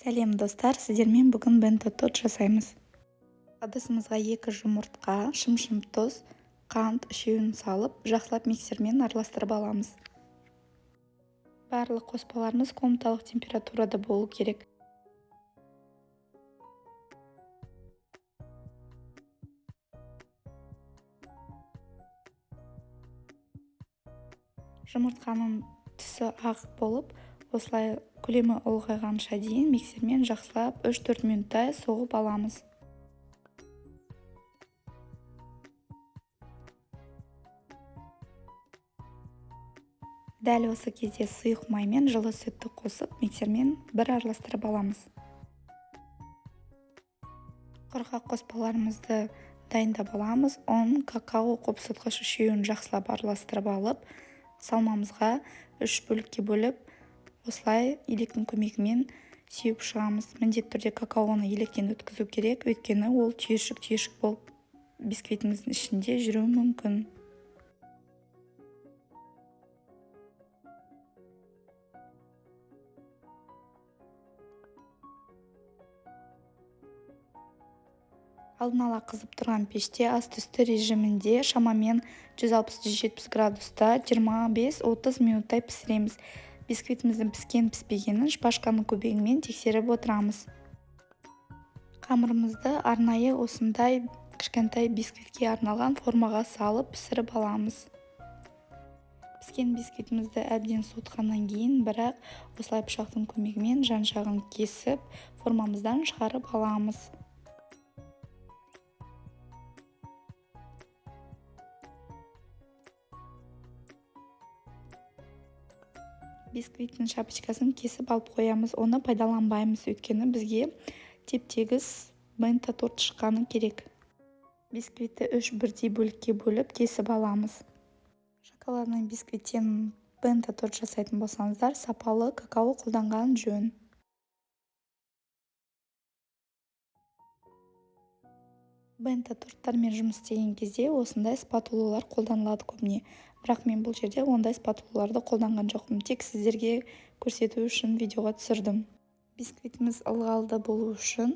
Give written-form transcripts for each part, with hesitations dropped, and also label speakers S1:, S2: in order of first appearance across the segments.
S1: Сәлем, достар! Сіздермен бүгін бенто торт жасаймыз. Ыдысымызға 2 жұмыртқа, шымшым тұз, қант үшеуін салып, жақсылап миксермен араластырып аламыз. Барлық қоспаларымыз комнаталық температурада болу керек. Жұмыртқаның түсі ақ болып, осылай көлемі ұлғайғанша дейін миксермен жақсылап 3-4 минуттай соғып аламыз. Дәл осы кезде сұйық май мен жылы сүтті қосып, миксермен бір араластырып аламыз. Құрғақ қоспаларымызды дайындап аламыз. Ұн, какао, қопсытқыш үшеуін жақсылап араластырып алып, салмамызға 3 бөлікке бөліп, осылай електің көмегімен сеуіп шығамыз. Міндетті түрде какаоны електен өткізу керек, өйткені ол түйіршік-түйіршік болып бисквитіміздің ішінде жүруі мүмкін. Алдын ала қызып тұрған пеште асты-үсті режимінде шамамен 160-170 градуста 25-30 минуттай пісіреміз. Бисквитіміздің піскен-піспегенін шпажканың көмегімен тексеріп отырамыз. Қамырымызды арнайы осындай кішкентай бисквитке арналған формаға салып пісіріп аламыз. Піскен бисквитімізді әбден суытқаннан кейін, бірақ осылай пышақтың көмегімен жан-жағын кесіп, формамыздан шығарып аламыз. Бисквиттің шапочкасын кесіп алып қоямыз, оны пайдаланбаймыз, өйткені бізге теп-тегіс бенто торт шыққаны керек. Бисквитті 3 бірдей бөлікке бөліп кесіп аламыз. Шоколадный бисквиттен бенто торт жасайтын болсаңыздар, сапалы какао қолданған жөн. Бенто торттармен жұмыс істеген кезде осындай спатулалар қолданылады көбіне. Бірақ мен бұл жерде ондай спатулаларды қолданған жоқпын, тек сіздерге көрсету үшін видеоға түсірдім. Бисквитіміз ылғалды болу үшін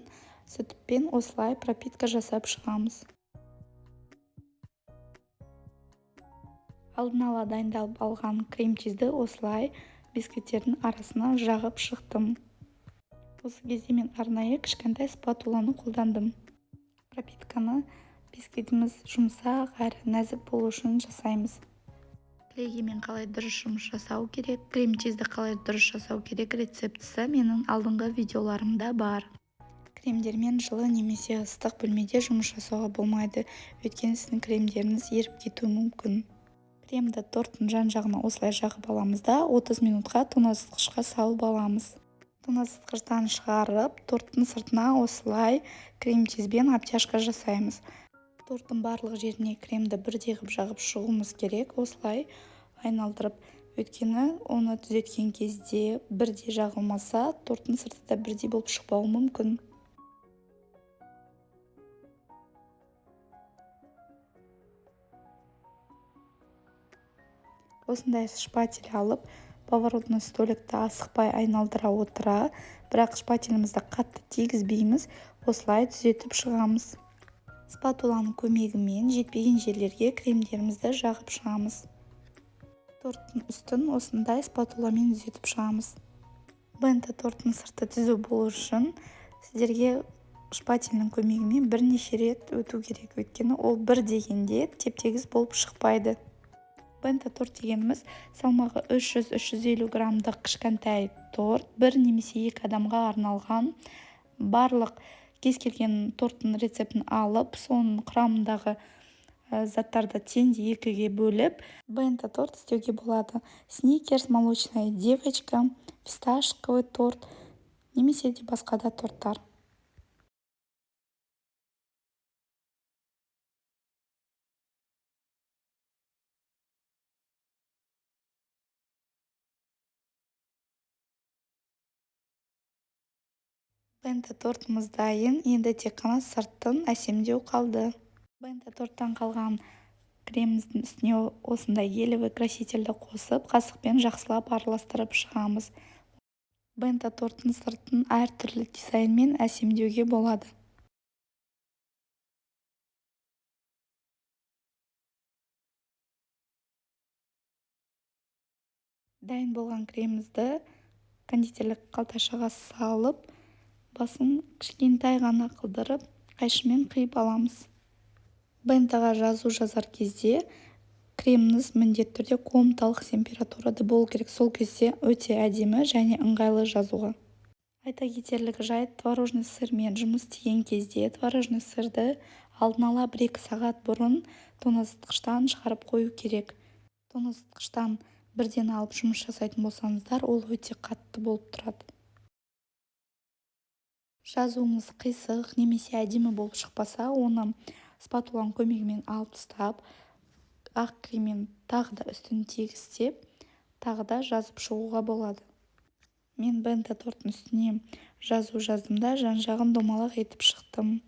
S1: сүтпен осылай пропитка жасап шығамыз. Алдын ала дайындалып алған крем-чизді осылай бисквиттердің арасына жағып шықтым. Осы кезде мен арнайы кішкентай спатуланы қолдандым. Пропитканы бисквитіміз жұмсақ әрі нәзік болу үшін жасаймыз. Клейгемен қалай дұрыс жұмыс жасау керек, крем-чизді қалай дұрыс жасау керек рецептісі менің алдыңғы видеоларымда бар. Кремдермен жылы немесе ыстық бөлмеде жұмыс жасауға болмайды, өйткені сіздің кремдеріңіз еріп кетуі мүмкін. Кремді торттың жан-жағына осылай жағып аламыз да, 30 минутқа тоңазытқышқа салып аламыз. Тоңазытқыштан шығарып, торттың сыртына осылай крем-чизбен обтяжка жасаймыз. Торттың барлық жеріне кремді бірдей қылып жағып шығуымыз керек, осылай айналдырып, өйткені оны түзеткен кезде бірдей жағылмаса, торттың сырты да бірдей болып шықпауы мүмкін. Осындай шпатель алып, поворотный столикті асықпай айналдыра отыра, бірақ шпателімізді қатты тигізбейміз, осылай түзетіп шығамыз. Спатуланың көмегімен жетпеген жерлерге кремдерімізді жағып шығамыз. Торттың үстін осындай спатуламен түзетіп шығамыз. Бенто торттың сырты түзу болу үшін сіздерге шпательдің көмегімен бірнеше рет өту керек, өйткені ол бір дегенде теп-тегіс болып шықпайды. Бенто торт дегеніміз салмағы 300-350 граммдық кішкентай торт, бір немесе екі адамға арналған. Барлық кез келген торттың рецептін алып, соның құрамындағы заттарды теңдей екіге бөліп, бенто торт істеуге болады. Сникерс, молочная девочка, фисташковый торт немесе де басқа да торттар. Бенто тортымыз дайын, енді тек қана сыртын әсемдеу қалды. Бенто торттан қалған креміміздің үстіне осындай гелевый красительді қосып, қасықпен жақсылап араластырып шығамыз. Бенто торттың сыртын әртүрлі дизайнмен әсемдеуге болады. Дайын болған кремімізді кондитерлік қалташаға салып, басын кішкентай ғана қылдырып, қайшымен қиып аламыз. Бентоға жазу жазар кезде креміңіз міндетті түрде комнаталық температурада болу керек. Сол кезде өте әдемі және ыңғайлы жазуға. Айта кетерлік жайт, творожный сырмен жұмыс істеген кезде творожный сырды алдын ала 1-2 сағат бұрын тоңазытқыштан шығарып қою керек. Тоңазытқыштан бірден алып жұмыс жасайтын болсаңыздар, ол өте қатты болып тұрады. Жазуыңыз қисық немесе әдемі болып шықпаса, оны спатуланың көмегімен алып тастап, ақ креммен тағы да үстін тегістеп, тағы да жазып шығуға болады. Мен бенто торттың үстіне жазу жаздым да, жан-жағын домалақ етіп шықтым.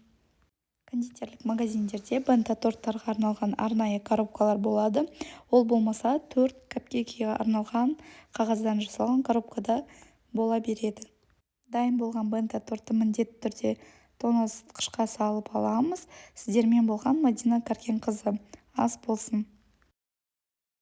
S1: Кондитерлік магазиндерде бенто торттарға арналған арнайы коробкалар болады. Ол болмаса, 4 капкейкке арналған қағаздан жасалған коробкада бола береді. Дайын болған бенто тортты міндетті түрде тоңазытқышқа салып аламыз. Сіздермен болған Мадина Каркенқызы. Ас болсын.